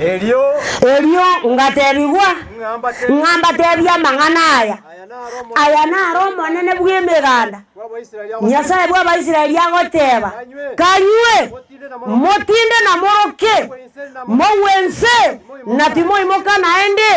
Erio. Erio ngatebigwa, Ng'a ng'a mbatebie amang'ana aya. Aya naro Omonene. Aya naro Omonene bw'Emeganda, Bw'Abaisraeli agoteba. Nyasae bw'Abaisraeli agoteba, Kanywe. Kanywe, Motinde na moroke. motinde na moroke, mogwe inse, na timoimoka naende,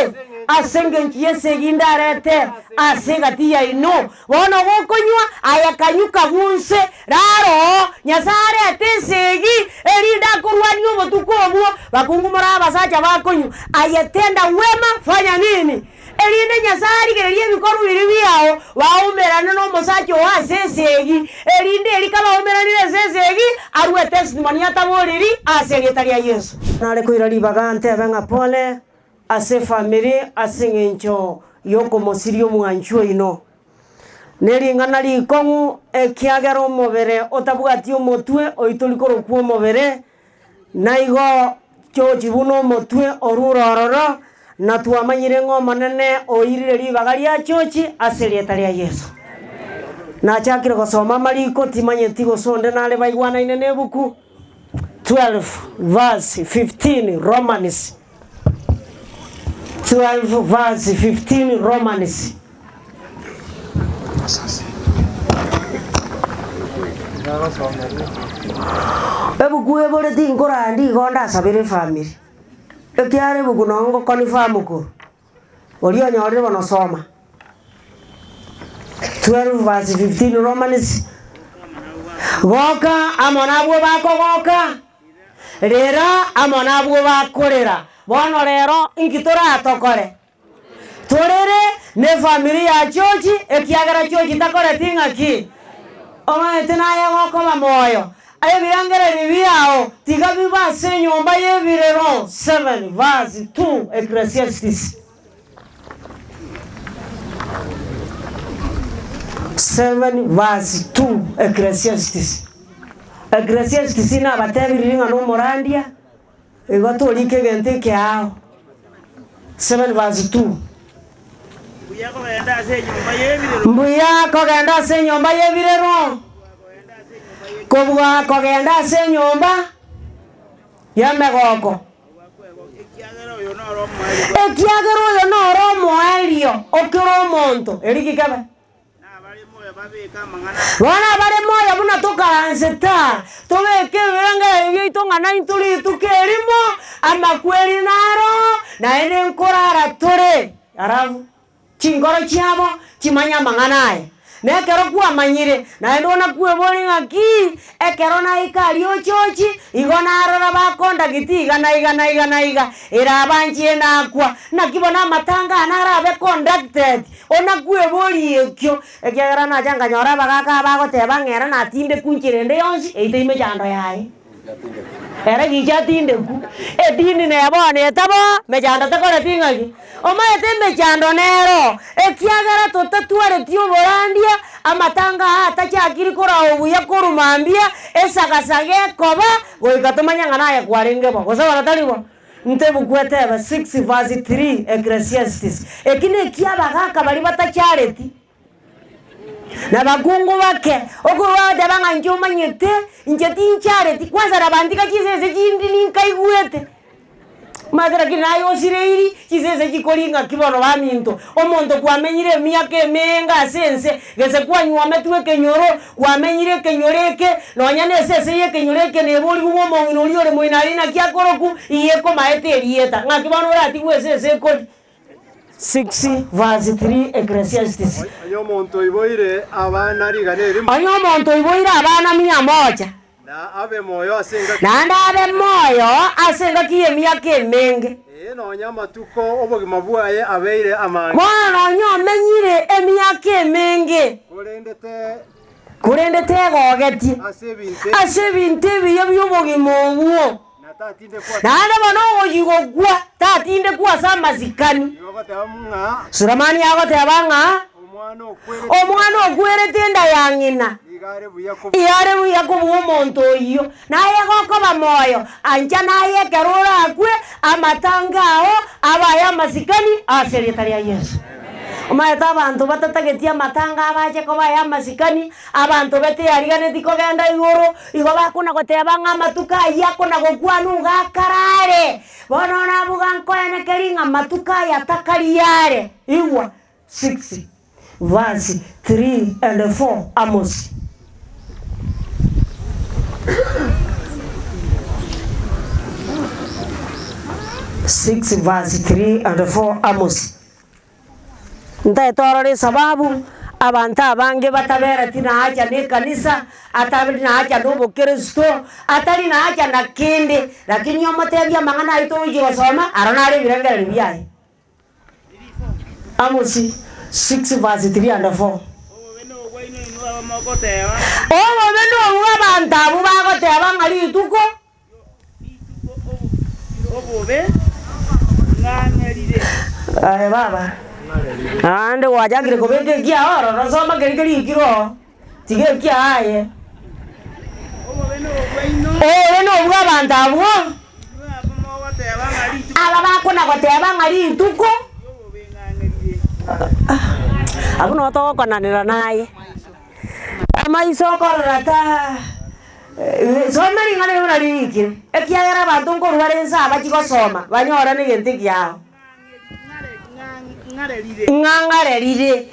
ase engencho y'esegi ndarete ase egati yaino. Bono gokonywa, aye kanywa kagunse, rara oo, Nyasae arete esegi, erinde akorwanie obotuko obwo, bakungu more abasacha bakonywa, aye tenda wema, fanya nini? Erinde Nyasae arigererie ebikorwa biria biao, baumerane nomosacha oo ase esegi, erinde erio kabaumeranire ase esegi, arue testimony ataboriri ase erieta ria Yeso. Nare koira ribaga ntebe ng'a pole ase efamiri ase eng'encho yokomosiria omwanchwa oino. Nering'ana rikong'u ekiagera omobere otabwati omotwe oitori korokwa omobere, Naigo chochi buna omotwe orure ororo, na twamanyire ng'a Omonene oirire ribaga ria chochi ase erieta ria Yeso. Nachakire gosoma amariko, timanyeti gose onde nare baigwanaine na ebuku 12 verse 15 Romans 12 verse 15 Romans. Ebuku ebore tinkorandi igo ndasabere efamiri, ekiagera ebuku nonye ngoconfirm korwa, oria onyorire bono soma. 12 verse 15 Romans, Goka amo nabwo bakogoka, rera amo nabwo bakorera. Bono rero inki toratokore? Torere nefamiri ya George ekiagera George takoreti ng'aki? Omanyete naye gokoba moyo. Ebirengererio biao tiga bibe ase enyomba y'ebirero 7 verse 2 Ecclesiastes 7 verse 2 Ecclesiastes Ecclesiastes nabatebirie ng'a nomorandia. Igo torike egento ekeao. 7 verse 2. Mbuya kogenda ase enyomba y'ebirero. Mbuya kogenda ase enyomba y'ebirero kobua kogenda ase enyomba y'emegoko. Ekiagera oyo noro omoerio bwa. Ekiagera oyo noro omoerio o kera omonto. Eri kikebe. Bono abare moyo buna tokaransete aa, tobeke ebirengererio biaito ng'a naintwe rituko erimo, amakweri naro, naende nkorara tore. Alafu chinkoro chiabo chimanye amang'ana aya. Na ekero kwamanyire, naende onakweborie ng'aki, ekero naika aria ochochi, igo narora bakondagiti iga na iga na iga na iga, erabanchie nakwa. Naki bono amatanga aya narabe conducted, Onakweborie ekio, ekiagera nacha nkanyora abagaaka aba bagoteba ng'a ere natindekwe nchera ende yonsi, eito imechando yaye. Ere gicha atindekwe, edini neye bono etabo, mechando tekoreti ng'aki? Omanyete emechando nero, ekiagera totatwareti oborandia, amatanga aya atachakiri korawa buya korwa mambia, esagasaga ekoba, goika tomanye ng'a naye kwarenge bo, gose bono tari bo? Ntebuku etebe 6 verse 3 Ecclesiastes. Eki neki'abagaaka baria batachareti, na bakungu bake, okorwa bagoteba ng'a inche omanyete, inche tinchareti, kwanza nabantiga chisese chinde ninkaigwete. Omanyete lakini naye osireiri, chisese chikori ng'aki bono baminto, omonto kwamenyire emiaka emenge ase ense, gese kwanywometwe ekenyoro, Kwamenyire ekenyoro eke, nonya nesese y'ekenyoro eke neborigwe ng'a omong'ina oria ore moino aria naki akorokwa, igo ekomaete erieta. Ng'aki bono oratigwe esese ekori? 6 verse 3 Ecclesiastes. Onye omonto oiboire abana rigana erimo. Onye omonto oiboire abana mia moja. Na abe moyo ase engaki. Naende abe moyo ase engaki y'emiaka emenge. Ee, nonya amatuko 'obogima bwaye abeire amange. Bono nonya omenyire emiaka emenge. Korende te. Korende tegogetie. Ase ebinto. Ase ebinto ebiya bi'obogima obwo. Na tatindekwa ase. Naende bono ogochia gokwa, tatindekwa ase amasikani. Igo agoteba ng'a. Sulemani agoteba ng'a. Omwana okwerete. Omwana okwerete enda ya ng'ina. Nigo are buya kobua. Igo are buya kobua omonto oyio. Naye gokoba moyo, ancha naye ekero orakwe, amatanga ao abe ay'amasikani ase erieta ria Yeso. Omanyete abanto batatageti amatanga abache koba ay'amasikani, abanto beteyariganeti kogenda igoro, igo bakona goteba ng'a amatuko ayio akona gokwana iga akarare. Bono nabuga nkoenekeri ng'a matuko aya takari are. Igwa, 6 verse 3 and 4 Amosi. Six verse 3 and 4 Amosi. Ntaete orore esababu abanto abange batabereti na haja na ekanisa, ataberi na haja na obokristo, atari na haja na kende, lakini omotebie amang'ana ayio togochia gosoma, aro naro ebirengererio biaye. Amosi 6 verse 3 and 4. Obobe nobwaino inwe abamogoteba. Obobe nobwa abanto abwo bagoteba ng'a rituko. Rituko obobe ng'ang'erire. Aye baba, naende gwachakire kobeka ekiao ororo, soma keria kerikire oo, tiga ekiao aye. Obobe nobwaino. Obobe nobwa abanto abwo. Inwe abamogoteba ng'a rituko. Aba bakona goteba ng'a rituko. Obobe ng'ang'erire. Abwo noo togokonanera naye. Amaiso okorora ta soma ring'ana eri buna ririkire, ekiagera abanto nkorwa bare inse aba chigosoma, banyore na egento ekiao. Ng'a ng'arerire.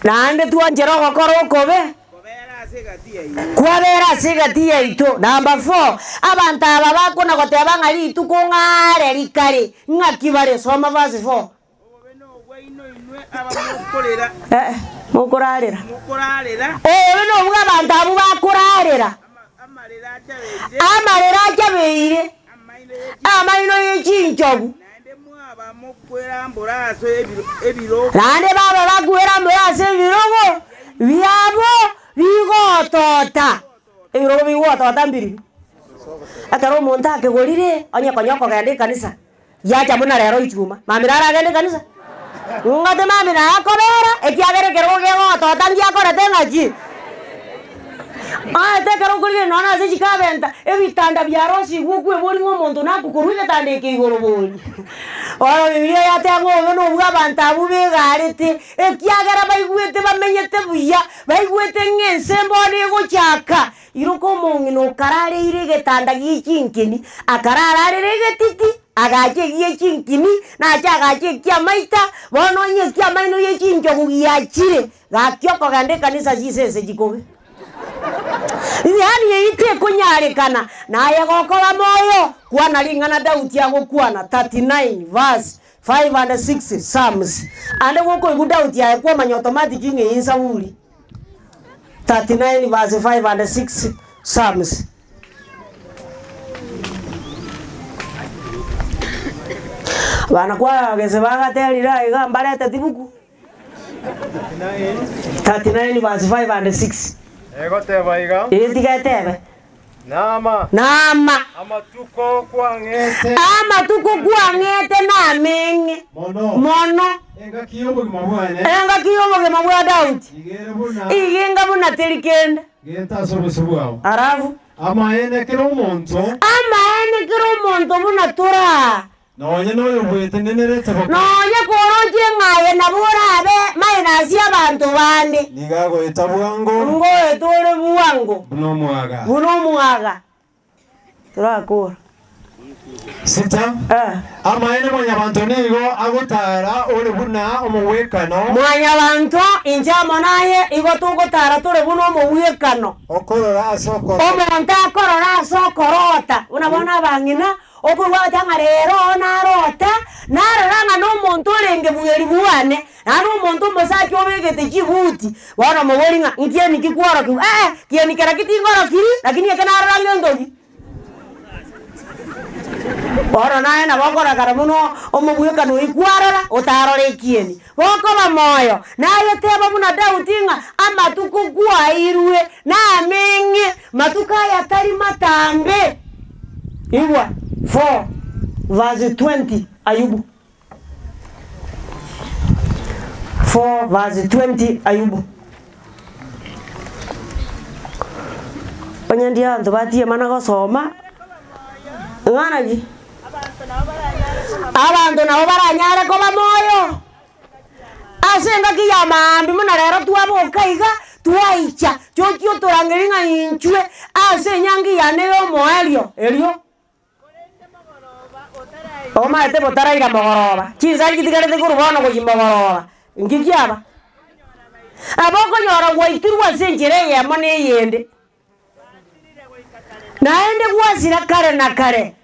Naende twanchera ogokora okobe. Kwabera ase egati yaito. Number four, abanto aba bakona goteba ng'a rituko ng'are rikare, ng'aki bare? Soma verse four. Obobe nobwaino inwe abamokorera. Eh, mokorarera. Mokorarera. Obobe nobwa abanto abwo bakorarera. Amarera achabeire. Amarera achabeire. Amaino ye chinchogu. Naende mwaba mokwerambora ase ebirogo. Naende baba bakwerambora ase ebirogo biabo bigotota. Ebirogo bigotota mbiribi? Ekero omonto akegorire, onye konya okogenda ekanisa. Giacha buna rero ichuma, mambia naro agende ekanisa? Ng'ate mambia naye akobera, ekiagera ekerogo kegotota ngiakorete ng'aki? Omanyete ekero okorigereria nonya na ase chikabenta, ebitanda biarosigwe okweboria ng'a omonto nakokorwa egetanda eke igoro bori. Bono bibilia yateba ng'a obobe nobwa abanto abwo begarete, ekiagera baigwete bamenyete buya, baigwete ng'a ense mbono egochaka, Iroka omong'ina okarareire egetanda gie chinkini, akarararera egetiti, agacha egie chinkini, nache agacha ekiamaita, bono onye ekiamaino gie chinchogu giachire, gaki okogenda ekanisa chisese chikobe. Yaani eyio tekonyarekana, naye gokoba moyo, kwana ring'ana Daudi agokwana, 39 verse 5 and 6 Psalms. Ande gokoigwa Daudi aye kwamanya automatic ng'a eyio nsaburi. 39 verse 5 and 6 Psalms. Bana kwaya gese bagaterire aiga mbareteti buku 39 verse 5 and 6. Egoteba iga. Ee tiga etebe. Naama. Naama. Amatuko kwang'ete. Amatuko kwang'ete nameng'e. Mono. Mono. Engaki y'obogima bwane. Engaki y'obogima bwa Daudi. Iga ere buna. Iga enga buna teri kende. Gento ase obosio bwao. Alafu. Amaene kera omonto. Amaene kera omonto buna toraa. Nonya noyo bwetenenerete bokong'u. Nonya koroche ng'a aye nabo orabe minus abanto bande. Nigo agoeta bwango. Ngoeta ore bwango. Buna omwaga. Buna omwaga. Torakora. Sita. Eh. Amaene mwanyabanto nigo agotara ore buna omogwekano. Mwanyabanto, inche amo naye igo togotara tore buna omogwekano. Okorora ase okorota. Omonto akorora ase okorota. Buna bono abang'ina Okoigwa gocha ng'a rero oo narota, narora ng'a nomonto orenge bweri bwane, naende omonto omosacha obegete chibuti, bono mobori ng'a nkieni ki kworokigwa, eh eh, kieni kera ki tingorokiri, lakini eke narora ngento ki? Bono naye nabo okorakara buna omobwekano oyio kwarora, otarora ekieni. Gokoba moyo, naye teba buna Daudi ng'a amatuko kwairwe nameng'e, matuko aya tari matambe. Igwa, 4 verse 20 Ayubu. 4 verse 20 Ayubu. Onye ndiye abanto batiema na gosoma, ng'ana ki? Abanto nabo baranyare koba moyo ase engaki ya maambia buna rero twaboka iga, twaicha, tochia otorangeria ng'a inchwe ase enyangi yane y'omoerio erio. Omaete botaraira mogoroba, chinsa nchitigarete korwa bono gochia mogoroba, inki kiaba? Aba okonyora gwaitirwe ase enchera eyemo na eyende, naende gwasira kare na kare.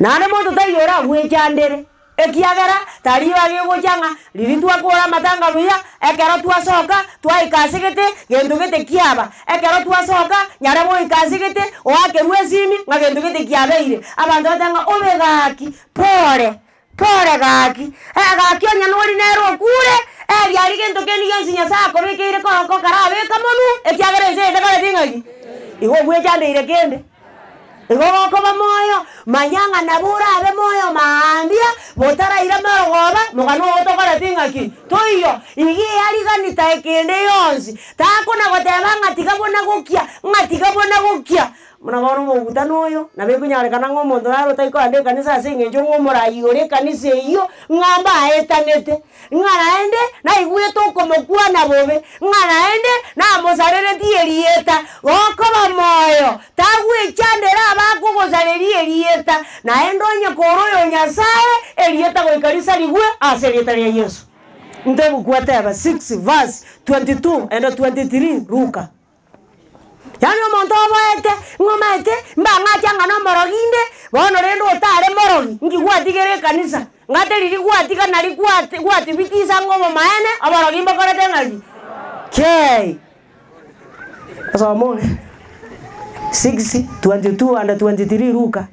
Naende monto taiyo oragwechandere, ekiagera tari ribaga egocha ng'a riria twakora amatanga buya, ekero twasoka twaika ase gete, gento gete kiaba, ekero twasoka nyare goika ase gete, oakerwe esimi ng'a gento gete kiabeire. Abanto bateba ng'a obe gaki, pore, pore gaki, eh gaki onye nori nere okure, erio aria gento kende gionsi Nyasaye akobekeire koroko karabeka monwe, ekiagera ense eye tekoreti ng'aki? Igo ogwechandeire kende. Igo gokoba moyo, manya ng'a nabo orabe moyo mambia, botaraira marogoba, mogano ogo tokoreti ng'aki? Toiyo. Iga eyarigani taika ende yonsi, takona goteba ng'a tiga bona gokia, ng'a tiga bona gokia. Buna bono omokutano oyo, nabo ekonyarekana ng'a omonto naro otaikoenda ekanisa ase eng'encho ng'a omorai ore ekanisa eyio, ng'a mbaetanete, ng'a naende naigwete okomokwana bobe, ng'a naende namosareretie erieta, gokoba moyo, tagwechandera abakogosareria erieta, naende onye kore oyo Nyasae, erieta goika risarigwe ase erieta ria Yeso. Ntebuku eteba 6 verse 22 and 23 Luka. Yaani omonto oboete, ng'a omaete, mbang'ache ang'ana omorogi inde, bono rende otare morogi, nki gwatigera ekanisa? Ng'a teri rigwatiga nari gwati gwatibitisa ng'a obomaene, oborogi mbokorete ng'aki? Kei! Osome ore 6:22 and 23 Luka.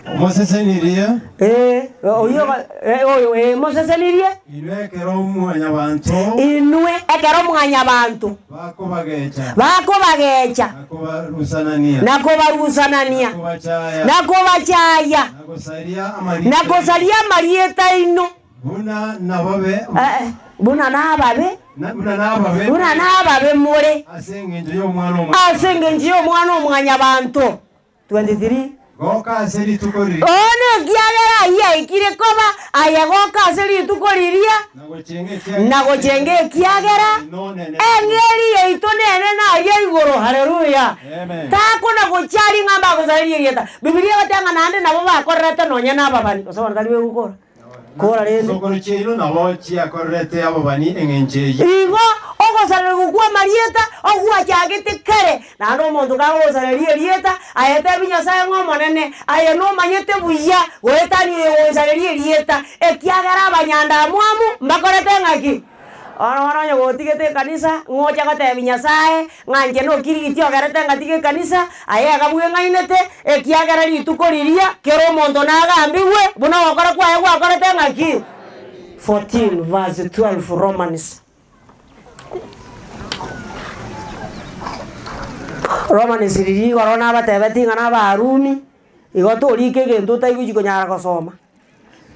Mosesenirie. Ee, oyio oyo, ee, mosesenirie. Inwe ekero mwanyabanto. Inwe ekero mwanyabanto. Bakobagecha. Bakobagecha. Na kobarusanania. Na kobarusanania. Na kobachaya. Na kobachaya. Na gosaria amarieta. Na gosaria amarieta aino. Buna nababe. Eh, buna nababe. Buna nababe. Buna nababe more. Ase engencho y'Omwana o Mwanyabanto. Ase engencho y'Omwana o Mwanyabanto. 23. Goka ase rituko riria. Oo nekiagera ayio aikire koba, aye goka ase rituko riria, na gochenga ekiagera eng'eria yaito nenene aria igoro. Haleluya! Takona gochia aria ng'a mbagosarerie erieta. Bibilia egoteba ng'a naende nabo bakorerete nonya nababani, gose bono tari begokora. Kora rende. Chisokoro chiaino nabo chiakorerete ababani eng'encho eyio. Igo ogosarerigwa kw'amarieta ogwachagete kare, naende omonto kagogosareria erieta, aye tebi Nyasae ng'a Omonene, aye nomanyete buya goetania oyogonsareria erieta, ekiagera abanyandamwamu mbakorete ng'aki? Bono bono onye gotigete ekanisa, ng'a oche gotebia Nyasae, ng'a inche nokirigiti ogerete ngatiga ekanisa, aye iga bweng'ainete, ekiagera rituko riria kera omonto nagambigwe buna ogokora kwaye gwakorete ng'aki? 14 verse 12 Romans. Romans riria igoro nabatebetie ng'a nabaarumi, igo torika egento otaigochi konyara gosoma.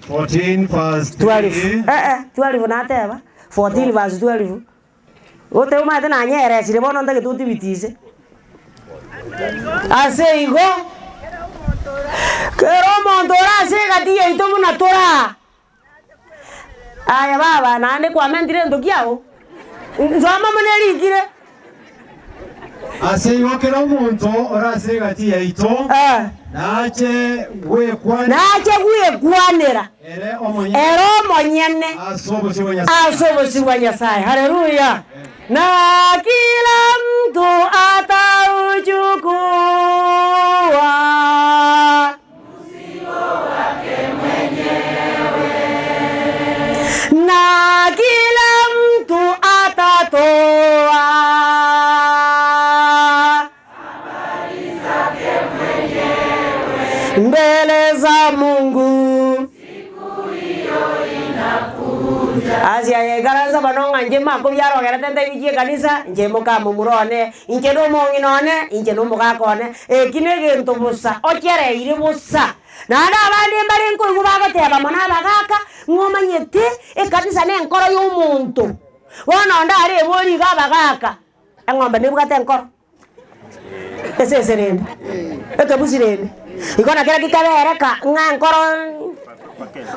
14 verse 12 3. eh eh 12 nateba 14 verse 12 goteba omanyete nanyeresire bono ntagete otibitise ase igo kera omonto ore ase egati yaito buna tore aa aya baba naende kwamentire egento kiago nsoma buna erikire. Ase igo kera omonto ore ase egati yaito nache gwekwanera. Nache gwekwanera Ere omonyene. Ere omonyene. Ase obosio bwa Nyasae. Ase obosio bwa Nyasae. Haleluya! Na kila mtu atauchukua. Na kila mtu atatoa. Mbele za Mungu. Ase aya ikaransa bono ng'a inche makobiara ogerete ntaigochia ekanisa, inche mokamomura one, inche nomong'ina one, inche nomogaka one, eki negento bosa, ochereire bosa. Naende abande mbare nkoigwa bagoteba mono abagaka, ng'a omanyete ekanisa nenkoro ya omonto. Bono onde areborie iga abagaka, eng'ombe nebwate enkoro? Esese rende, ekebusi rende, igo na kera kikabereka ng'a enkoro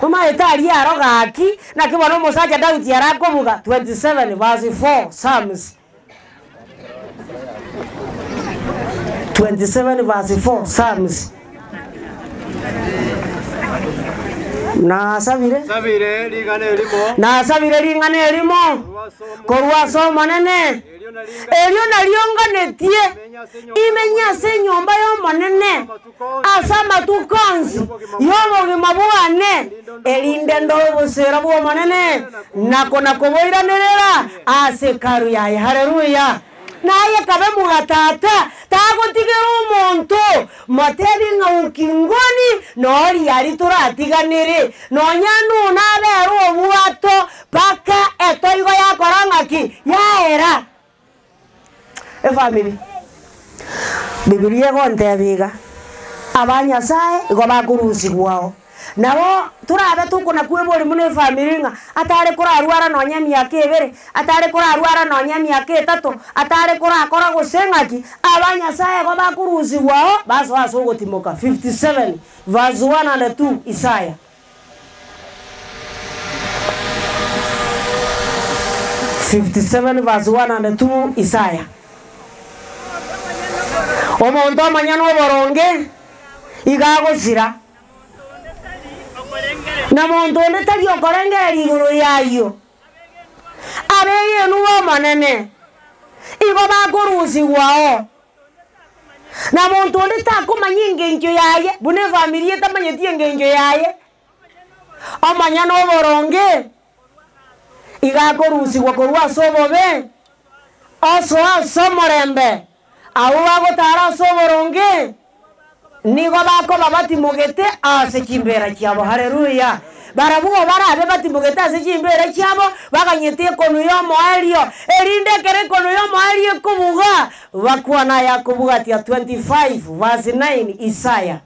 omaete aria aro gaki, naki bono omosacha Daudi arakobuga 27 verse 4 Psalms. 27 verse 4 Psalms. Nasabire. Nsabire ring'ana erimo. Nasabire ring'ana erimo Korwa ase korwa ase Omonene, Erio naringanetie. erio nario nganetie, Imenye ase enyomba imenye ase enyomba y'Omonene ase amatuko onsi y'obogima bwane, erinde ndore obosera bw'Omonene na kona-koboiranerera ase Hekalu yaye. Haleluya! Naye kabe mogatata, tagotigera omonto, motebi ng'a ukingoni noria aria toratiganere, nonya nuna abere obwato mpaka etoigo yakora ng'aki? Yaera. Efamiri. Bibilia egontebia iga, aba Nyasaye igo bakorusigwao. Nabo torabe tokona kweboria buna efamiri ng'a atare korarwara nonya emiaka ebere, atare korarwara nonya emiaka etato, atare korakora gose ng'aki, aba Nyasaye igo bakorusigwa oo basoa ase ogotimoka. 57 verse 1 and 2 Isaya. 57 verse 1 and 2 Isaya. Omonto omonyene oboronge iga agosira. Na monto onde tari okorengereria igoro y'ayio. Abegenwa b'Omonene igo bakorusigwao, na monto onde takomanya engencho yaye, buna efamiri etamanyeti engencho yaye. Omonyene oboronge iga akorusigwa korwa ase obobe, osoa ase omorembe. Abwo bagotara ase oboronge nigo bakoba batimogete ase chimbeera chiabo. Haleluya! Barabwo barabe batimogete ase chimbeera chiabo, baganyete ekonu y'omoerio, erinde ekero ekonu y'omoerio ekobuga, bakwane ayakobwatia 25 verse 9 Isaya.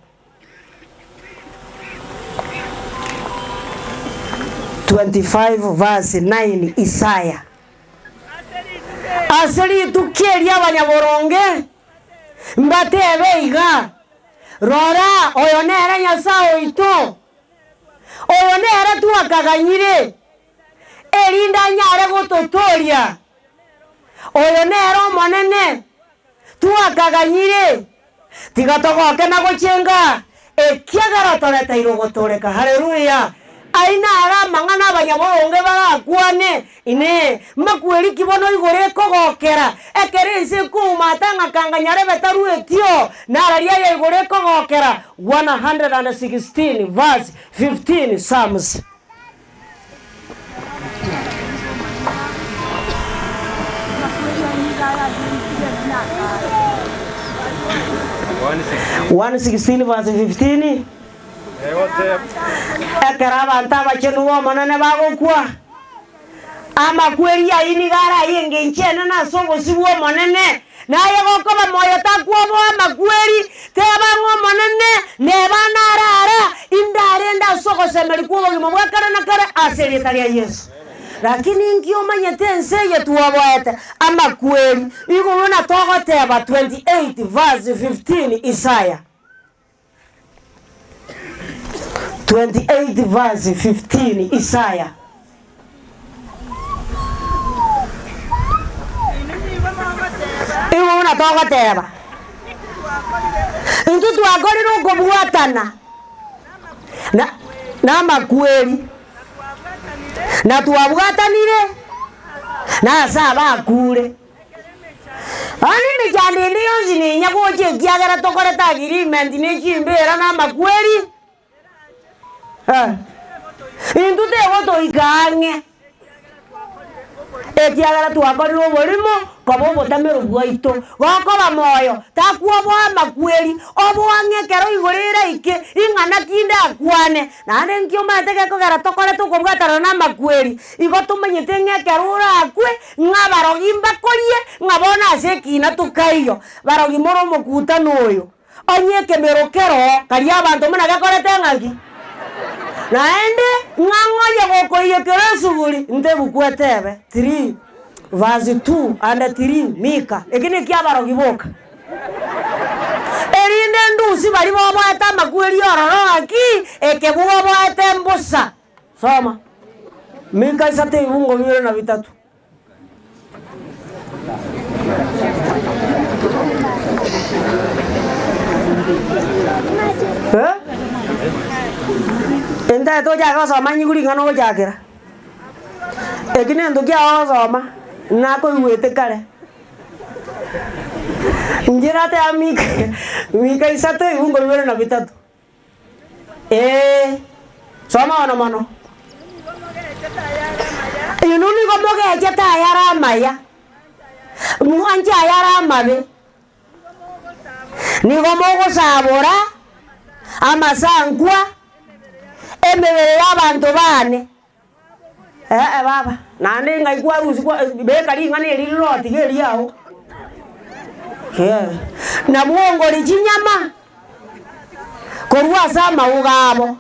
25 verse 9 Isaya. Ase rituko erio abanyaboronge mbateebe iga, Rora, oyo nere Nyasae oito, oyo nere twakaganyire, erinde anyare gototooria. Oyo nere Omonene twakaganyire, tiga togoke na gochenga, ekiagera otoreteire ogotooreka. Haleluya! Ayio naro amang'ana abanyaboronge barakwane, Inee! Mbakweri ki bono igoro ekogokera, ekero ense ekoumata ng'a kanga nyarebe taruetio? Nararia aya igoro ekogokera. 116 verse 15 Psalms. 116 verse 15 Ekero abanto abachenu b'Omonene bagokwa, amakweri ayio nigo are ay'engencho enene ase obosio bw'Omonene. Naye gokoba moyo takwoboa amakweri, teba ng'a Omonene neba nare ara, indarende ase ogosemeria kw'obogima bwa kare na kare ase erieta ria Yeso. Lakini inki omanyete ense eye twoboete amakweri? Igo buna togoteba 28 verse 15 Isaya. 28 verse 15 Isaya. Igo buna togoteba, intwe twakorire okobwatana na namakweri, na twabwatanire nase abakure. Bono emechando ende yonsi nenya gocha ekiagera tokorete agreement ne chimbeera na amakweri, eh, intwe tegotoika ang'e, ekiagera twakorire oborimo koba obotamero bwaito, gokoba moyo takwoboa amakweri, oboang'e ekero igoro eraike, ing'ana ki ndakwane. Naende nki omanyete gekogera tokore tokobwatana na amakweri? Igo tomanyete ng'a ekero orakwe, Ng'a abarogi mbakorie, ng'a bono ase ekiina tokaiyo. Barogi more omokutano oyo, onye ekemero keroo, karia abanto buna gekorete ng'aki? Naende ng'a ng'oye gokoiyekera esuguri, ntebuku etebe, 3 verse 2 and 3 Mika, eki nekia abarogi boka. Erinde ndusi baria boboete amakweri ororo ng'aki, ekebugo oboete mbosa. Soma. Mika isato ebibungo bibere na bitato. Eh? Ntaete ochake gosoma nyigwe ring'ana ogochakera. Eki nento kiao ogosoma, nakoigwete kare. Inche nateba mika mika isato ebungo bibere na bitato. Ee, soma bono mono. Inwe nigo mogechete ayare amaya, mwanche ayare amabe. Nigo mogosabora amasankwa emebere y'abanto baane. Ee baba, naende ng'ai kwarusia beka ring'ana eri rirotiga eriao. Na mwongori chinyama korwa ase amauga abo.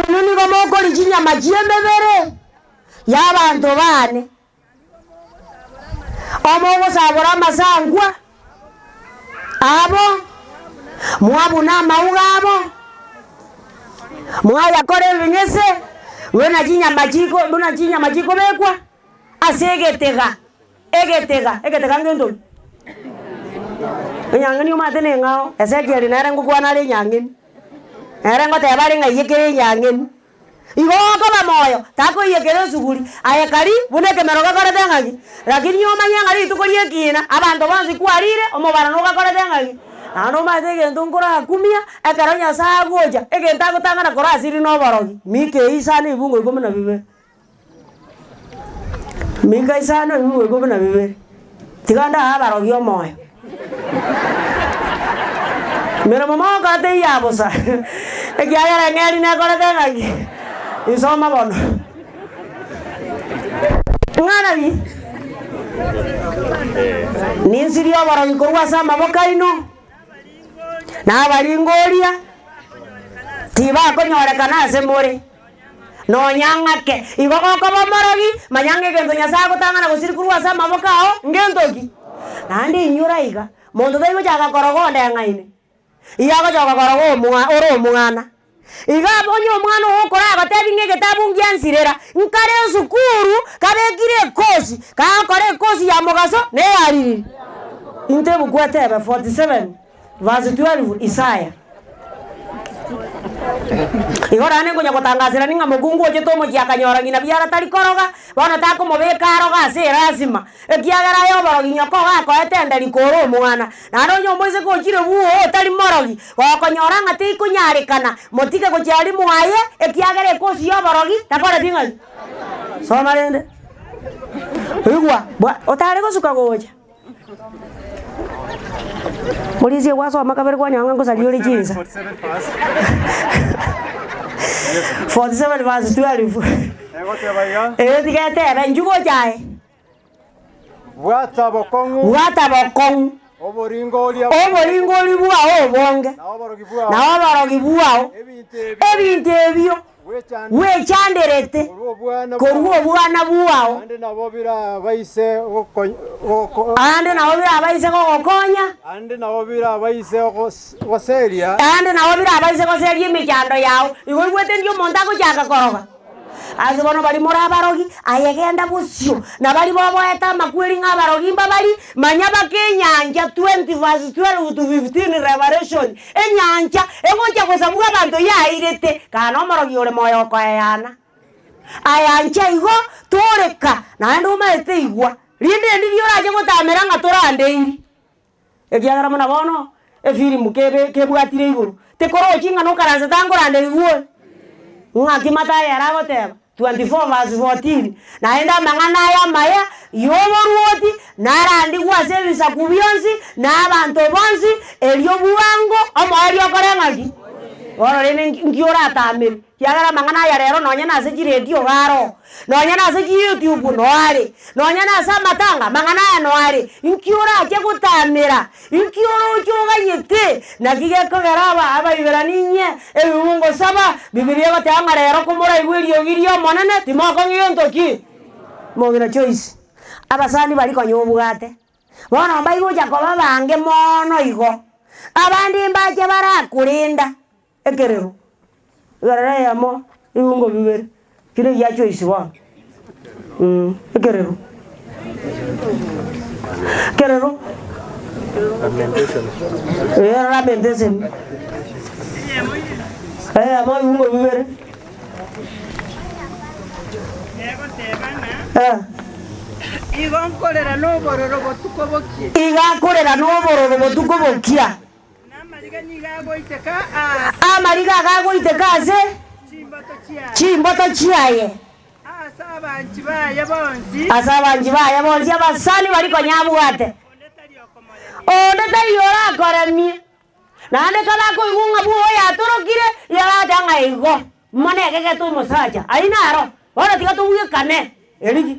Inwe nigo mokoria chinyama chi'emebere y'abanto baane. Omogosabora amasankwa abo, mwabuna amauga abo, mwayakora ebing'ese buna chinyama chiko buna chinyama chikobekwa ase egetega, egetega, egetega ngento ki? Enyang'eni omanyete neng'ao, Ezekiel nere ngokwana are enyang'eni, nere ngoteba are ng'a iyekere enyang'eni. Igo okoba moyo, takoiyekera esuguri, aye kari buna ekemero gekorete ng'aki? Lakini omanye ng'a rituko ri'ekiina abanto bonsi kwarire, omobaro nogakorete ng'aki? Naende omanyete egento nkorakumia, ekero Nyasae agocha, egento agotang'ana korasirie noborogi. Mika isano ebibungo ikomi na bibere. Mika isano ebibungo ikomi na bibere. Tiga ndae abarogi omoyo. Emeremo mogoka teiyo bosa, ekiagera eng'eri nekorete ng'aki? Insoma bono. Ng'ana ki? Ninsirie oborogi korwa ase amaboko aino, na abaringoria tibakonyorekana ase more. Nonya ng'ake. Igo gokoba omorogi, manya ng'a egento Nyasae agotang'ana gosiria korwa ase amaboko ao, ngento ki? Naende inyora iga, monto tari gochaka koroga onde ang'aine, iga agochoka koroga omwa ore omwana. Iga onye omwana ogo okoragotebi ng'a egetabu ngiansirera, nkare esukuru, kabekire ekosi, kagokora ekosi ya mogaso, na eya ririri. Intwe ebuku etebe 47. Verse 12, Isaya. Igo naende nkonya gotangasera ng'a mokungu ochete omochie akanyora ng'ina biara tari koroga, bono takomobeka aroge ase erasima, ekiagera aye oborogi nyoko iga akoete enda riko ore omwana. Naende onye omoiseke ochire bwoo otari morogi, gokonyora ng'a teikonyarekana, motige gochia aria mwaye, ekiagera ekosi ya oborogi takoreti ng'aki? Soma rende. Igwa, bwa otare gosuka gocha. Morisia gwasoma kabere kwanyora ng'a nkosaria ore chinsa. 47 verse 12. Egoteba iga, Ee tiga etebe, inchuo gocha aye. Bwata bokong'u, Bwata bokong'u, oboringoria oboringori bwao obonge, na oborogi bwao, na oborogi bwao, ebinto ebio ebinto ebio Gwechanderete korwa obwana bwao. Aande nabo birabaise gogokonya. Aande nabo birabaise gogokonya. Aande nabo birabaise goseria. Aande nabo birabaise goseria emechando yao. Igo oigwete ndi omonto agochaka koroga? Ase bono baria more abarogi, aye genda bosio, na baria boboete amakweri ng'a abarogi mbabari, manya baka enyancha 20 verse 12 to 15 Revelation. Enyancha egocha gosabwa abanto yairete, kaa nomorogi ore moyo okoeyana. Ayancha igo, toreka, naende omaete igwa, rinde ndiria orache gotamera ng'a torandeiri. Ekiagera buna bono, efilimu kebe kebwatire igoro, tekorochi ng'a nokaransete ankoranderigwe oyo. Ng'aki Mathayo ere agoteba? 24 verse 14, Naende amang'ana aya amaya y'oboruoti narandigwe ase ebisaku bionsi na abanto bonsi, erio bwango omoerio okore ng'aki? Bono rende nki oratamere? Ekiagera amang'ana aya rero nonye nase chiredio iga aroo, nonye nase chiyoutube noo are, nonye nase amatanga amang'ana aya noo are. Nki orache gotamera? Inki oroche oganyete? Naki gekogera aba Abaiberani inye ebibungo saba, Bibilia egoteba ng'a rero komoraigwe eriogi ri'Omonene, timokong'a egento ki? Mong'ina Joyce, abasani baria konya obwate, bono mbaigocha koba abange mono igo, abande mbache barakorenda ekerero, ekerero eyemo, ebibungo bibere, ekio negia Joyce bono, ekerero, ekerero, eh, lamentation. Eyemo ebibungo bibere. Egoteba ng'a Eh. igo nkorera nobororo botuko bokia. Iga akorera nobororo botuko bokia. Na amariga nigo agoiteka aase. Amariga iga agoiteka ase Chimboto chiaye. chimboto chiaye. Ase abanchi baye bonsi. Ase abanchi baye bonsi abasani baria konya abwate. Onde tari okomoremia. Onde tari orakoremie. Naende kabakoigwa ng'a bwogo yatorokire, yaracha ng'a igo, mono egegete omosacha. Ayio naro, bono tiga tobwekane erigi.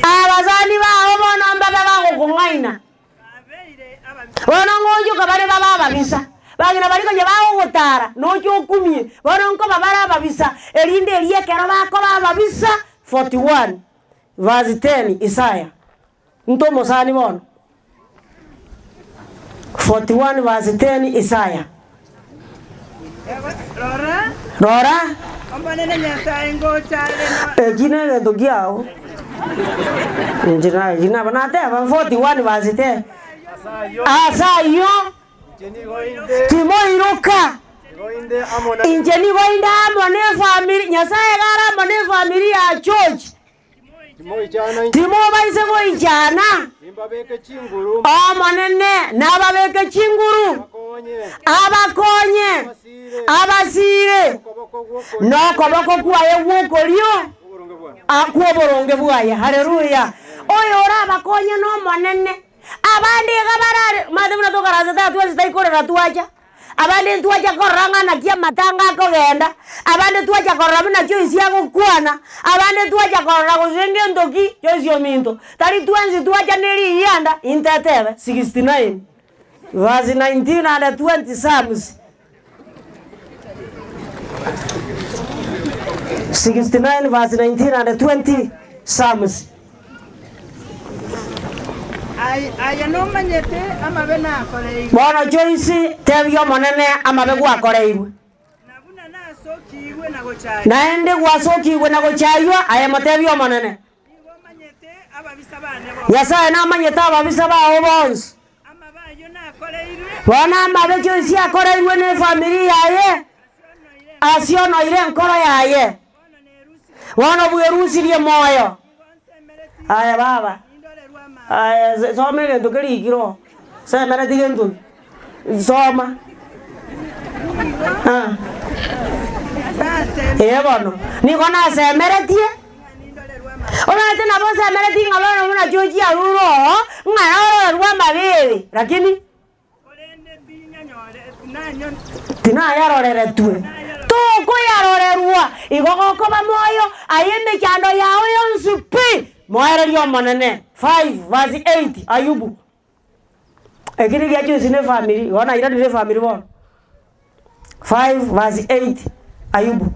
Abasani bao bono mbabe bagokong'aina. Bono ngoonchoka bare babe ababisa, bang'ina baria konya bagogotara, noche okumie, bono nkoba bare ababisa, erinde erio ekero bakoba ababisa, 41 verse 10 Isaya. Into omosani bono. 41 verse 10 Isaya. Rora, Rora, Omonene Nyasae ngocha are no eki negento kiao. Inche na eki nabo nateba 41 verse 10. Ase ayio timoiroka. Inche nigo inde amo nefamiri, Nyasaye iga are amo nefamiri ya George. Timobaise goichana. Omonene nababeke chinguru, abakonye, abasiire nokoboko kwaye gw'okorio kw'oboronge bwaye. Haleluya! Oyore abakonye n'Omonene. Abande iga barare, omanyete buna tokarasete aa twensi taikorera twacha. Abande ntwacha korora ng'a naki amatanga akogenda, abande twacha korora buna Joyce agokwana, abande twacha korora gose ngento ki, Joyce ominto, tari twensi twacha ne riyianda, intetebe, 69 verse 19 and 20 Psalms. 69 verse 19 and 20 Psalms. Aye nomanyete amabe nakoreirwe. Bono Joyce, tebia Omonene amabe gwakoreirwe. Na buna nasokigwe na gochaywa. Naende gwasokigwe na gochaywa, aye motebie Omonene. Nigo omanyete ababisa bane bonsi. Nyasae namanyete ababisa bao bonsi. Amabe ayio nakoreirwe. Bono amabe Joyce akoreirwe nefamiri yaye, asionoire enkoro yaye. Bono bwerusirie moyo. Aye baba, aye soma egento kerikire oo, semereti gento ki, soma. Ah. Ee bono, nigo nasemeretie, omanyete nabo nsemeretie ng'a bono buna chiochia arure oo, ng'a narorerwe amabeebe, lakini. Tinayaroreretwe, tokoyarorerwa, igo gokoba moyo aye emechando yao yonsi pi, moererie Omonene. 5 verse 8 Ayubu. Eki nigia choice ne efamiri, igo nairanire efamiri bono. 5 verse 8 Ayubu.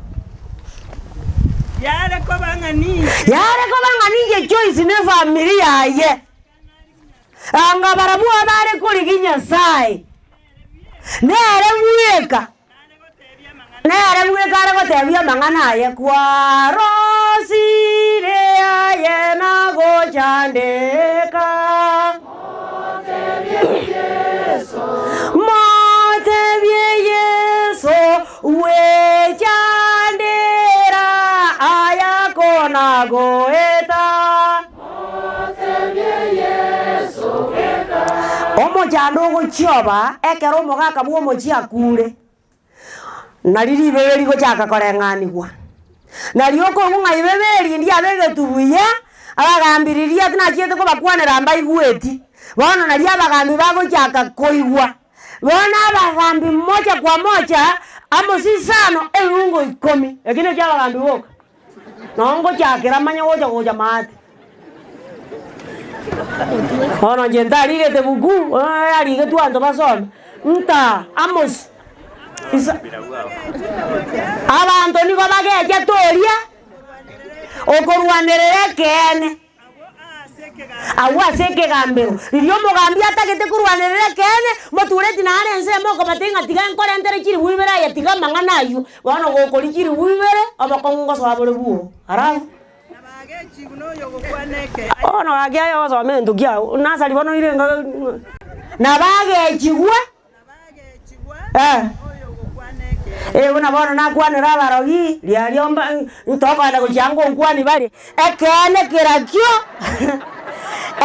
Yare koba ng'a ninche. Yare koba ng'a ninche Joyce ne efamiri yaye. Anga barabwo abare korigia Nyasae, nere bweka, nere bweka are gotebia amang'ana aye, Kwarosire aye na gochandeka. Motebie Yeso, Gwechandera aya kona goeta. Omochando ogochioba ekero omogaka bw'omochie akure, nari ribebe rigochaka koreng'anigwa. Nario okoigwa ng'a ribebe eri ndiabegetwe buya, abagambi riria tinachiete kobakwanera mbaigweti, bono nario abagambi bagochaka koigwa. Bono abagambi moja kwa moja, amo sisano ebiungo ikomi, eki nakio abagambi boka. Noo ngochakera manye gocha gocha maate. Bono inche ntarigete buku, bono yarigetwe abanto basome, nta Amos, isa abanto nigo bagechete oria okorwanerera ekeene. Agwo ase ekegambero, riria omogambi atagete korwanerera ekeene, motureti nare ensemo okobatebia ng'a tiga nkorentere chiribu ibere aye tiga amang'ana ayio, bono gokoria chiribu ibere, obokong'u ngosoa bore bwoo. Alafu, bono gaki aye ogosoma egento kiago, nasari bono oire nka nabagechigwe, eh. Eh, buna bono nakwanera abarogi, riaria mba ntokogenda gochia ngonkwania bare, ekeene kerakio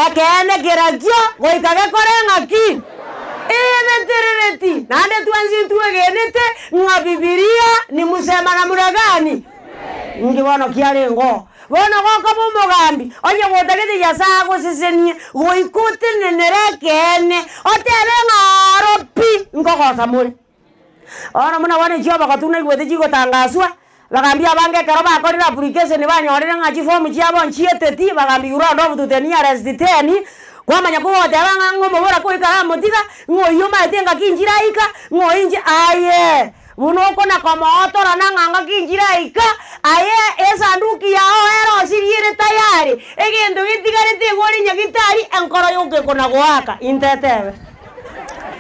ekeene kerakio goika gekore ng'aki? Ebeterereti. Naende twensi ntwegenete ng'a Bibilia ni musema namuna gani? Inki bono kiarenge oo? Bono gokoba omogambi, onye gotagete Nyasae agosesenie, goika otenenere ekeene, otebe ng'a aro pi nkogosa more. Bono buna bono echio abagotu naigwete chigotangaswa, abagambi abange ekero bakorire application banyorire ng'a chifomu chiabo nchieteti, bagambi you round off to the nearest ten, kwamanya kogoteba ng'a ng'a omobora koika amotiga, ng'a oyio omanyete engaki inchire aika, ng'a oyio inche aye. Buna okona komootorana ng'a ngaki inchire aika, aye esanduki yao erosirie ere tayari, egento getigarete igo ore nyagitari, enkoro yoka ekona goaka, intetebe.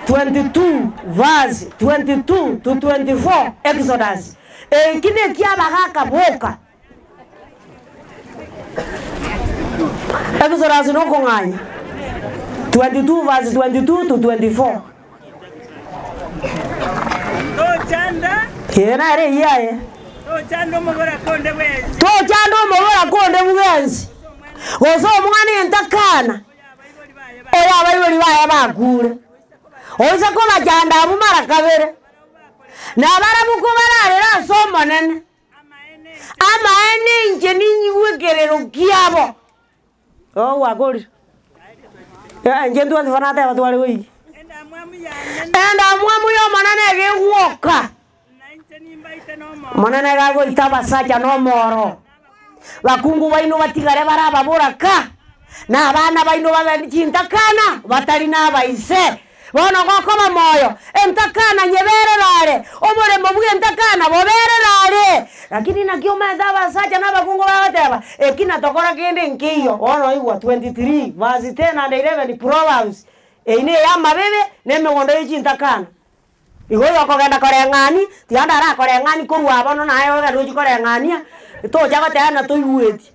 22 verse 22 to 24 Exodus. Eki neki'abagaaka boka. Exodus nokong'anya 22 verse 22 to 24. Tochanda. Ee nere eyio aye. Tochanda omoboraka onde bwensi. Tochanda omoboraka onde bwensi, gose omwana entakana. Oyo abaibori baye bakuure, oise kobachanda abwo mara kabere, na barabwo kobararere ase Omonene, amaene inche ninyigwe ekerero kiabo. Oo gwakorire? Eh, inche ntwansi bono nateba tware goikia. Endamwamu y'Omonene egegwoka. Omonene iga agoita abasacha nomoro, bakungu baino batigare bare ababoraka, na abana baino babe chintakana batari nabaise. Bono gokoba moyo, entakana nyeberere are, oboremo bw'entakana boberere are. Lakini naki omanyete abasacha na abakungu bagoteba, Eki natokora kende nkeiyo. Bono oigwa 23 verse 10 and 11 Proverbs, Eyio ney'amabibe na emegondo ye chintakana. Igo oyokogenda koreng'ani, tiga ndarakoreng'ani korwa bono naye ogende ochie koreng'ania, tocha goteba ng'a toigweti.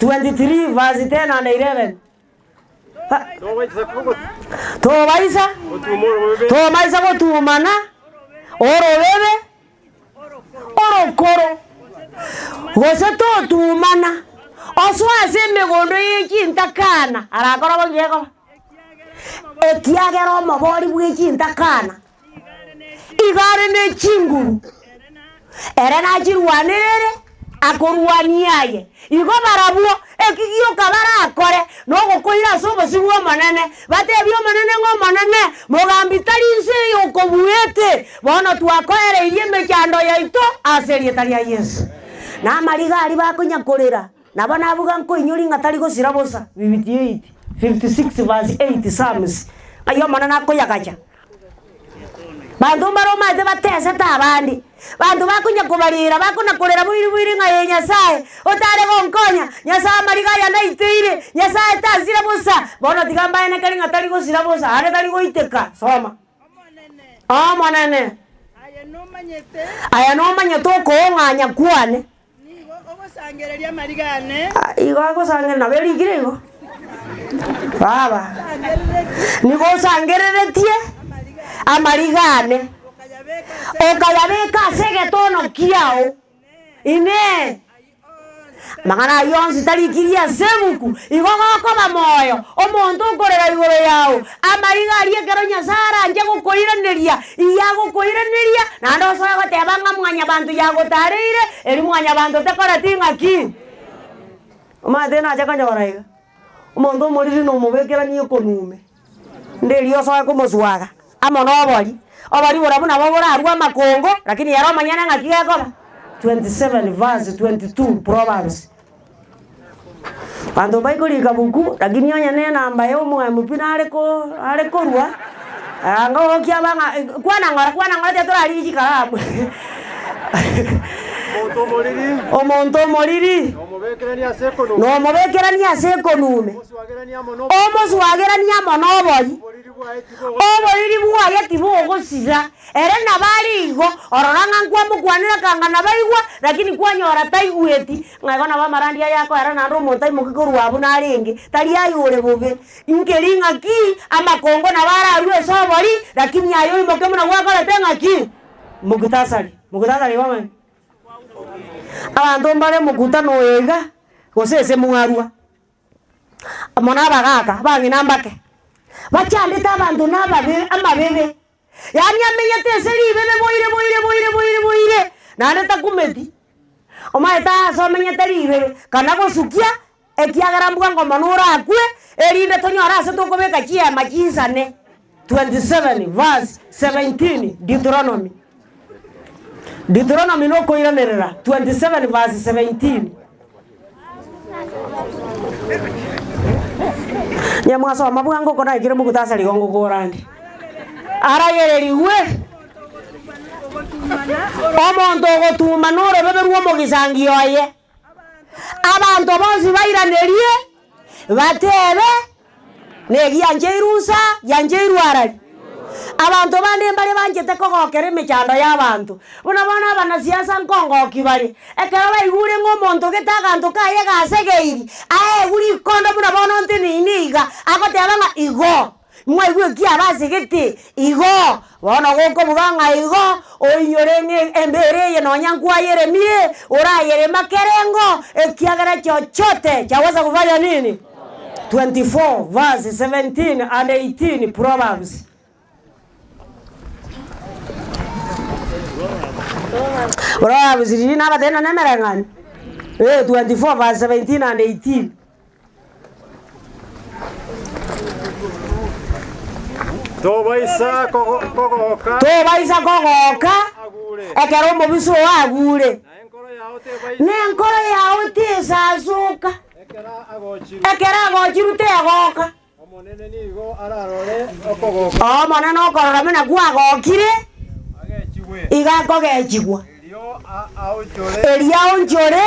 23 verse 10 and 11. Tobaisa tobaisa gotumana orobebe orokoro, gose totumana osoe ase emegondo ye chintakana, arakore bono gekoba. Ekiagera omobori bwe chintakana igo are ne chinguru, ere nachirwanerere akorwania aye. Igo barabwo eki gioka barakore nogokoira ase obosio bw'Omonene, batebie Omonene ng'a Omonene, mogambi tari inse eye okobuete, bono twakoereirie emechando yaito ase erieta ria Yeso. Na amariga aria bakonya korera. Nabo nabuga nkoinyori ng'a tari gosira bosa, 58, 56 verse 8 Psalms, Ng'ai Omonene akoyagacha. Banto mbare omanyete batesete abande, banto bakonya kobarera, bakona korera boiri boiri ng'a ee Nyasaye, otare gonkonya, Nyasaye amariga aya naiteire, Nyasaye tansira bosa, bono tiga mbaenekere ng'a tari gosira bosa, aande tari goiteka, soma. Omonene, aye nomanyete okoong'anya kwane. Nigo ogosangereria amariga ane. Igo agosangereria, nabo erikire igo. Baba, nigo osangereretie amariga ane, okayabeka ase egetono kiao. Inee! Amang'ana ayio onsi tarikirie ase ebuku? Igo gokoba moyo omonto okorera igoro yao amariga aria ekero Nyasae aranche gokoiraneria, Iyio agokoiraneria, naende osoe goteba ng'a mwanyabanto yagotareire, erio mwanyabanto tekoreti ng'aki. Omanyete nache konyora iga, omonto omoriri nomobekeranie ekonume, nde erio osoe komoswaga amo na obori, obori borabwo nabo borarwe amakongo, lakini ere omonyene ng'aki gekoba? 27 verse 22 Proverbs. Abanto mbaikorika buku, lakini onye na enamba ya omwami pi nare ko nare korwa, anga ogokia aba ng'a kwana ng'ora kwana ng'ora tiga torarigie chikaramu. Omonto omoriri. Omonto omoriri. Nomobekeranie ase ekonume. Nomobekeranie ase ekonume. Omoswageranie amo no Omoswageranie amo nobori. Oboriri bwaye tibogosira. Oboriri bwaye tibogosira. Ere nabo are igo, orora ng'a nkwamokwanera kanga nabaigwa, lakini kwanyora taigweti, ng'a igo nabo amarandia aya akoera naende omonto aimoke korwa abwo narenge, tari aye ore bobe. Nkeri ng'aki, amakongo nabo ararue ase obori, lakini aye oimoke buna gwakorete ng'aki? Muktasari, muktasari igo omanyete? Abanto mbare mokutano oyo iga, gose ase mwarwa, amo na abagaka, abang'ina mbake, bachandete abanto na ababe amabebe, yaani amenyete ase ribebe boire boire boire boire boire, naende takumeti. Omanyete ase omenyete ribebe, kana gosukia, ekiagera mbwango mono orakwe, erinde tonyore ase tokobeka chiema chinsane. 27 verse 17 Deuteronomy. Deuteronomy nokoiranerera 27 verse 17. Nyamwasoma bwango oko naikire mogutasari igo ngokora ande. Aragererigwe omonto ogotuuma norobebe rw'omogisangio oye. Abanto bonsi bairanerie, batebe, Negiancheirwe nsa, giancheirwe arari. Abanto bande mbare banchete kogokera emechando y'abanto, buna bono abanasiasa nkongoki bare. Ekero baigure ng'a omonto gete aganto kaye gasegeiri, aegwe rikondo buna bono nteneine iga, agoteba ng'a igo, mwaigwa eki abasegete, igo, bono gokobuga ng'a igo, oinyore ng'a embera eye nonya nkwayeremire, orayerema kerengo, ekiagera chochote chaweza kufanya nini? 24 verse 17 and 18 Proverbs. Proverbs riria nabatebia nonye emereng'anio eh 24 verse 17 and 18. Tobaisa kogo- kogoka Tobaisa kogoka agure, ekero omobisa oo agure, na enkoro yao tebaisa na enkoro yao tesasoka. Ekero agochirwe, Ekero agochirwe tegoka. Omonene nigo ararore okogoka. Omonene okorora buna kwagokire, Agechigwe. iga akogechigwa. Erio aonchore. Erio aonchore.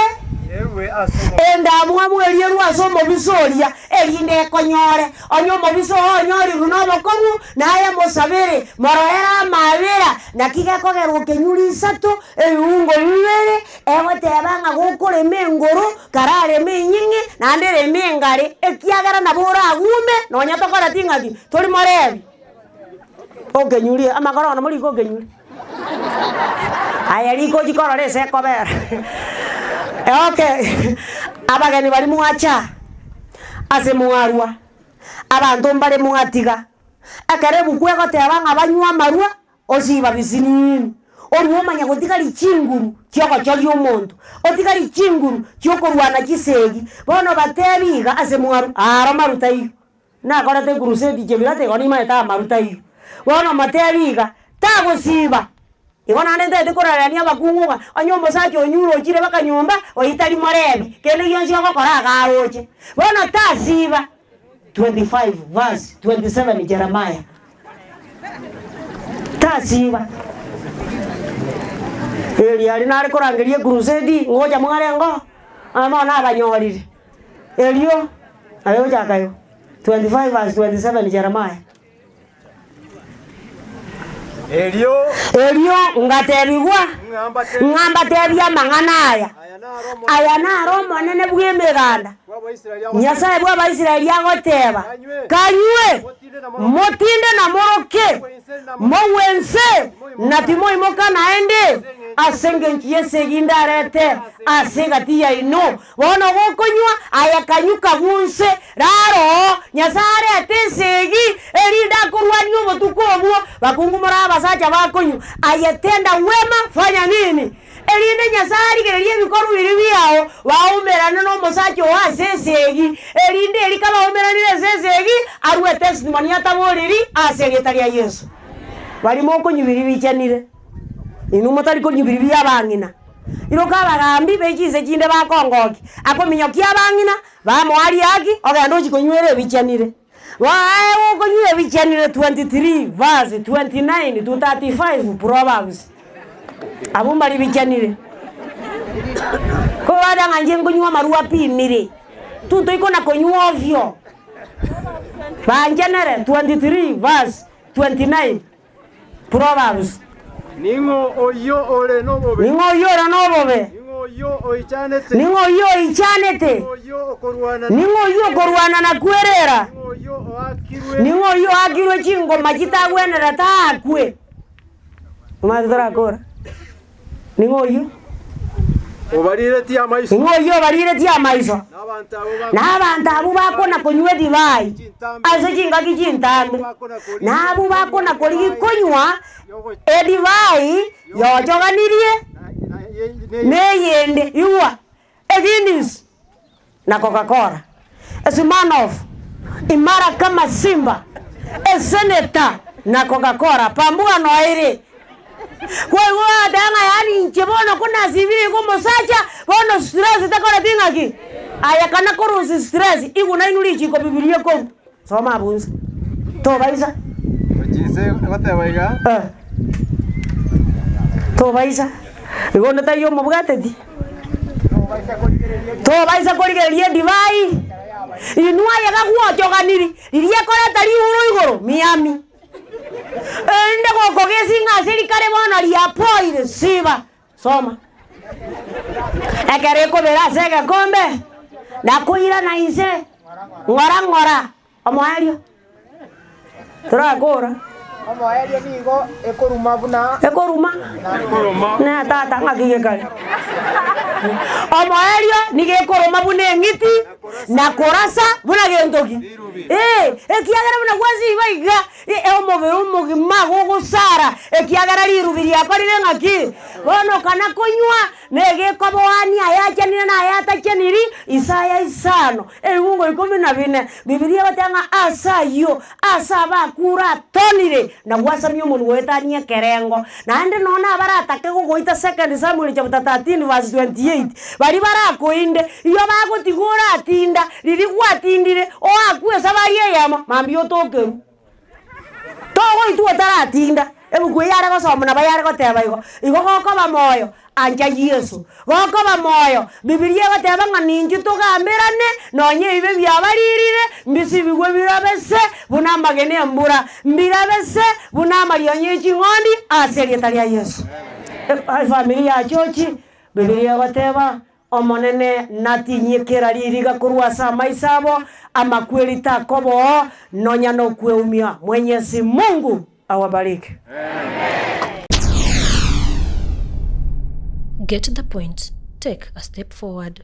Erue ase omobisa. Endamwamu eria erue ase omobisa oria, erinde ekonyore. Onye omobisa oo onyorirwe nobokong'u, naye mosabere, moroere amaabera. Naki gekogerwa okenyure isato, ebiungo bibere, Egoteba ng'a gokorema engoro, karareme enying'e, naende ereme engare, ekiagera nabo oragume, nonya tokoreti ng'aki, tori morebi. Okenyurie, amakoro ono morike okenyurie. Aye riko ochie korora ase ekobera. Okay, abageni baria mwacha, ase mwarwa, abanto mbare mwatiga, ekero ebuku egoteba ng'a banywe amarwa, Osiba bisinini, orue omanye gotigari chinguru chi'ogochoria omonto, otigari chinguru chi'okorwana chisegi. Bono batebi iga ase mwaru, Aro maru taiyo. Nakorete ecrusade Chebilat igo nimaete aa maru taiyo. Bono motebi iga, tagosiba. Igo naende ntaete korarerania abakungu ng'a onye omosacha onyure ochire baka nyomba, oyio tari morebi, kende gionsi ogokora iga aroche. Bono tasiba. 25 verse 27 Jeremiah. Tasiba. Erio aria nare korangeria ecrusade, ngocha mwarengo, aa bono nabanyorire. Erio, aye gochaka igo, 25 verse 27 Jeremiah. Erio Erio ngatebigwa, ng'a ng'a mbatebie amang'ana aya. Aya naro Omonene Aya naro Omonene bw'Emeganda, bw'Abaisraeli agoteba, Nyasae bw'Abaisraeli agoteba, Kanywe, motinde na moroke, mogwe inse, na timoimoka naende, ase engencho y'esegi ndarete ase egati yaino. Bono gokonywa, aye kanywe kagunse, rara oo, Nyasae arete esegi, erinde akorwanie obotuko obwo. Bakungu more abasacha bakonywa, aye tenda wema, fanya nini? Erinde Nyasae arigererie ebikorwa biria biao, baumerane nomosacha oo ase esegi, erinde erio kabaumeranire ase esegi, arue testimony ataboriri ase erieta ria Yeso. Baria mokonywa biria bichenire, inwe motari konywa biria bia abang'ina. Iroka abagambi be chinse chinde bakongokia, akominyokia abang'ina, bamoa riaki, ogenda ochia konywera ebichenire. Aye gokonywa ebichenire 23 verse 29 to 35 Proverbs. Abwo mbari bichenire. Kobwate ng'a inche nkonywa amarwa apimire, tuntoikona konywa ovyo. Banchenere 23 verse 29. Proverbs. Ning'o oyio ore nobobe? Ning'o oyio ore nobobe? Ning'o oyio oichanete? Ning'o oyio oichanete? Ning'o oyio okorwana? Ning'o oyio okorwana na kwerera? Ning'o oyio oakirwe? Ning'o oyio oakirwe chingoma chitagwenerete aakwe? Omanyete torakora? Ning'o oyio? Obariretie amaiso. Ning'o oyio obariretie amaiso? Na abanto abwo Na abanto abwo bakona konywa edivai ase chingaki chintambe, na abwo bakona korigia konywa edivai yochoganirie neyende. Igwa, Eguinness na Coca-Cola, Smirnoff, imara kama simba, Esenator na Coca-Cola, pambuga noere. Kwaigwa ogoteba ng'a yaani inche bono ko nasibire iga omosacha, bono stress takoreti ng'aki? Aye kana korusia stress, igwa nainwe richiko bibilia ekorwa. Soma abwo inse, tobaisa. Chinse egoteba iga. Eh. Tobaisa. Igo onde taiyo omobwateti. Tobaisa korigereria edivai. Inwe aye gagwochoganiri, riria ekoreta riuro igoro, miami. Erinde gokogesinga ase rikare bono riapoire, siba. Soma. Ekero ekobera ase egekombe, na koirana inse ng'ora ng'ora, omoerio torakora. Omoerio nigo ekoruma buna. Ekoruma. Ne tata ng'aki gekare. Omoerio nigo ekoruma buna eng'iti, na korasa buna gento ki? Ee, ekiagera buna gwasiba iga. Omobere omogima gogosara, ekiagera rirubi riakorire ng'aki? Bono kana konywa negekoboania ayachenire na ayatacheniri, Isaya isano, ebibungo ikomi na bine, Bibilia egoteba ng'a ase ayio, ase abakure atonire, na gwasamia omonwa goetania ekerengo. Naende nonya nabaratake gogoita Second Samuel chapter 13 verse 28, baria barakoinde, iyo bagotiga oratinda, riria gwatindire, oakwe esabari eyemo, mambia otokerwe. Togoitwa otaratinda, ebuku eye yare gosomwa nabo yare goteba igo, igo gokoba moyo, ancha Yeso. Gokoba moyo, Bibilia egoteba ng'a ninchwe togamberane, nonye ebibe biabaririre, mbisibigwe birabe se buna amagena 'embura, mbirabe se buna amarionya e ching'ondi, ase erieta ria Yeso. Efamiri ya chochi, Bibilia egoteba, Omonene natinyie kera ririga korwa ase amaiso abo, amakweri takoba oo, nonya nokweumia. Mwenyezi Mungu awabariki. Get the point, take a step forward.